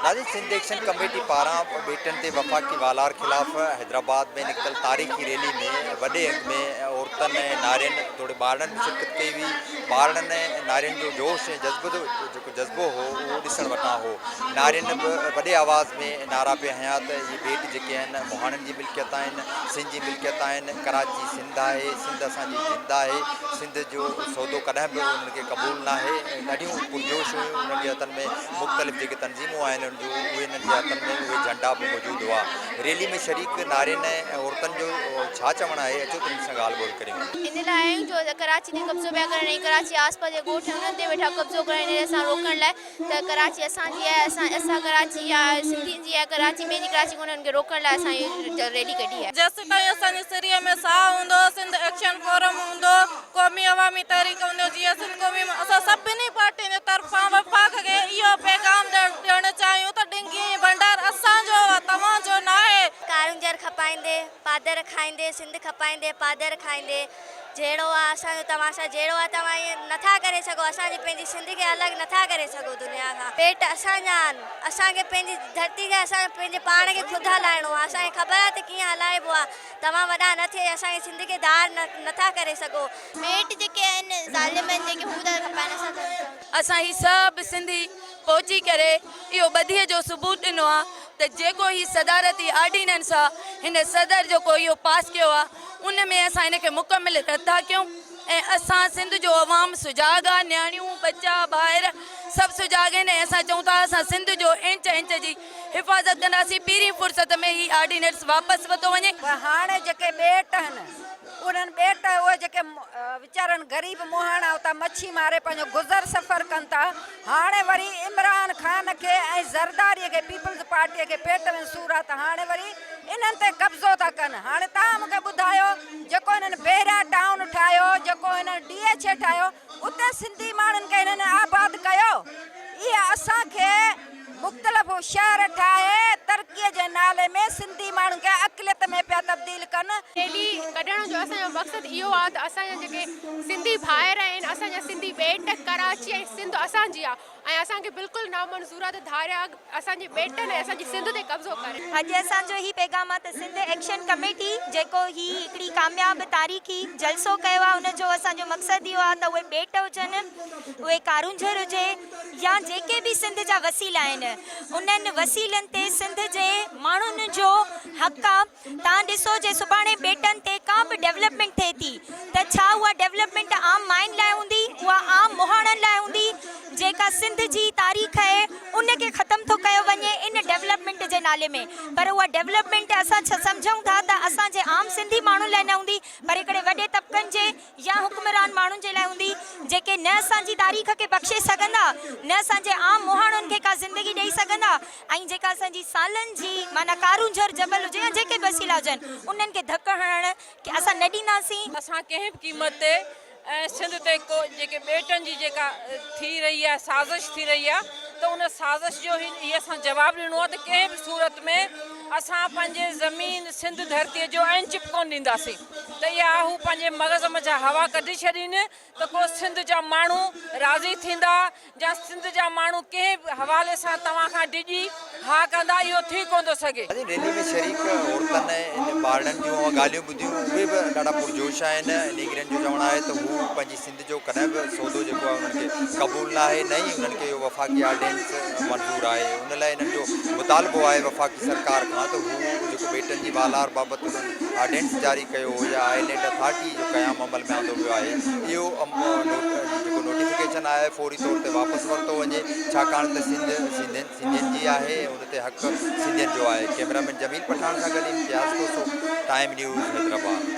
ناظرين Sindh action committee پاران ٻيٽن تي وفاقي والار خلاف حيدرآباد ۾ نڪتل تاريخي ريلي ۾ وڏي انگ ۾ عورتن ۽ نارين توڙي ٻارڙن به شرڪت ڪئي هئي. ٻارڙن ۽ نارين جو جوش ۽ جذبو جيڪو جذبو هو اهو ڏسڻ وٽان هو. نارين به وڏي آواز ۾ نعرا پئي هنيا ته اهي ٻيٽ جيڪي آهن مهاڻن جي ملڪيت آهن، سنڌ جي ملڪيت آهن، ڪراچي سنڌ آهي، سنڌ اسان جي جند آهي، سنڌ جو سودو ڪڏهن به انهن کي قبول ناهي ۽ ڏاڍيون پرجوش هيون انهن جي هٿن ۾ مختلف جيڪي تنظيمون آهن انهن جون اهي انهن جي هٿن ۾ اهي جهنڊا به موجود هئا. ريلي ۾ شريڪ نارين ۽ عورتن جو ڇا چوڻ آهي اچو ته انهن سان ڳالهه ٻولهه ڪريون. ان لاء آيا آهيون جو ڪراچي تي قبضو پيا ڪرن ۽ ڪراچي آس پاس جا ڳوٺ آهن انهن تي ويٺا قبضو ڪرن ان لاء اسان روڪڻ لاء ته ڪراچي اسان جي آهي اسان اسان ڪراچي يا سنڌين جي آهي ڪراچي ٻين جي ڪراچي ڪونهي ان کي روڪڻ لاء اسان اهي ريلي ڪڍي آهي. جيسيتائين اسان جي سري ۾ ساهه هوندو سنڌ ايڪشن فورم هوندو قومي عوامي تحريڪ هوندو جيئي سنڌ قومي اسان سڀني پارٽين جي طرفان وفاق کي اهو پيغام ڏيڻ چاهيون ته ڊنگي ۽ ڀنڊار اسان جو آهي توهان جو ناهي. ڪارونجهر کپائيندي پادر کائيندي سنڌ کپائيندي پادر کائيندي جهيڙو آ اسان جو توهان سان جهيڙو آ توهان ائين نٿا ڪري سگهو اسان جي پنهنجي سنڌ کي الڳ نٿا ڪري سگهو دنيا کان پيٽ اسان جا آهن اسان کي پنهنجي ڌرتي کي اسان پنهنجي پاڻ کي خود هلائڻو آ اسان کي خبر آ ته ڪيئن هلائبو آ توهان وڏا نه ٿئي اسان جي سنڌ کي ڌار نٿا ڪري سگهو. ٻيٽ جيڪي آهن ظالم آهن جيڪي هو ٿا کپائن اسان ٿا نه. اسان هي سڀ سنڌي پهچي ڪري اهو ٻڌيء جو ثبوت ڏنو آ ته جيڪو هي صدارتي آرڊيننس آ هن صدر جيڪو اهو پاس ڪيو آ ان ۾ اسان هن کي مڪمل رد ٿا ڪيون ۽ اسان سنڌ جو عوام سجاڳ آ نياڻيون ٻچا ڀائر سڀ سجاڳ آهن ۽ اسان چئون ٿا اسان سنڌ جو انچ انچ جي حفاظت ڪنداسين پهرين فرصت ۾ هي آرڊيننس واپس وتو وڃي. پر هاڻي جيڪي ٻيٽ آهن انهن ٻيٽ اهي جيڪي ويچارن غريب مهاڻا اتان مڇي ماري پنهنجو گذر سفر ڪن ٿا هاڻي وري عمران خان کي ۽ زرداري کي پيپلز پارٽي کي پيٽ ۾ سور آ ته هاڻي وري انهن تي قبضو ٿا ڪن هاڻي توهان مونکي ٻڌايو جيڪو هنن بحريا ٽائون ٺاهيو جيڪو هنن ڊي ايڇ اي ٺاهيو اتي سنڌي ماڻهن کي هنن آباد ڪيو اهي اسان کي مختلف شهر ٺاهي ترقي جي نالي ۾ سنڌي ماڻهن کي اقليت ۾ پيا تبديل ڪن. ريلي ڪڍڻ جو اسان جو مقصد اهو آهي ته اسان جا جيڪي سنڌي ڀائر آهن اسان جا سنڌي ٻيٽ ڪراچي ۽ سنڌ اسان جي آهي ۽ اسان کي بلڪل نامنظور آهي ته ڌاريا اسان جي ٻيٽن ۽ اسان جي سنڌ تي قبضو ڪري. اڄ اسان جو هي پيغام آهي ته سنڌ ايڪشن ڪميٽي جيڪو هي هڪڙي ڪامياب تاريخي جلسو ڪيو آهي ان جو اسان جو مقصد اهو آهي ته اهي ٻيٽ هجن اهي ڪارونجهر هجي يا جيڪي به سنڌ جا وسيلا آهن انهن وسيلن تي سنڌ جي ماڻهن جو حق آ توهان ڏسو جي سڀاڻي ٻيٽن تي ڪا به ڊولپمينٽ ٿئي ٿي ته ڇا اها ڊولپمينٽ عام ماين لاء هوندي اها عام مهاڻن لاء هوندي جيڪا سنڌ جي تاريخ آهي ان کي ختم ٿو ڪيو وڃي ان ڊولپمينٽ جي نالي ۾ پر اها ڊولپمينٽ اسان سمجهون ٿا ته اسان جي عام سنڌي ماڻهن لاء نه هوندي پر هڪڙي وڏي طبقن جي يا حڪمران ماڻهن جي لاء هوندي، جيڪي نه اسان جي تاريخ کي بخشي سگهندا، نه اسان جي عام مهاڻن کي ڪا زندگي ڏئي سگهندا ۽ جيڪا اسان جي سالن جي معنيٰ ڪارونجهر جبل هجي يا جيڪي به وسيلا هجن، انهن کي ڌڪ هڻڻ اسان نه ڏينداسين. اسان ڪنهن به قيمت تي ۽ سنڌ تي ڪو جيڪي ٻيٽن جي جيڪا ٿي رهي آهي سازش ٿي رهي آهي ته ان سازش جو هي اسان جواب ڏنو آهي ته ڪنهن به صورت ۾ اسان پنهنجي زمين سنڌ ڌرتي جو انچ به ڪونه ڏينداسين ته اها هو پنهنجي مغز منجهان هوا ڪڍي ڇڏين ته ڪو سنڌ جا ماڻهو راضي ٿيندا يا سنڌ جا ماڻهو ڪنهن به حوالي سان توهان کان ڊڄي ها ڪندا اهو ٿي ڪونه ٿو سگهي. ريلي ۾ شريڪ عورتن ۽ ٻارڙن جون اهي ڳالهيون ٻڌيون اهي به ڏاڍا پرجوش آهن. نينگرين جو چوڻ آهي ته هو پنهنجي سنڌ جو ڪڏهن به سودو جيڪو آهي انهن کي قبول ناهي نه ئي انهن کي اهو وفاقي آرڊيننس منظور آهي ان لاء انهن جو مطالبو آهي وفاقي سرڪار کان ته هو جيڪو ٻيٽن جي والار بابت انهن آرڊيننس جاري ڪيو هو يا آئلينڊ اٿارٽي جو قيام عمل ۾ آندو ويو آهي اهو جيڪو نوٽيفڪيشن آهي فوري طور تي واپس ورتو وڃي ڇاڪاڻ ته سنڌ سنڌين سنڌين جي آهي ۽ ان تي حق سنڌين جو آهي ڪئميرا مين جميل پٺاڻ سان گڏ امتياز کوسو ٽائيم نيوز حيدرآباد.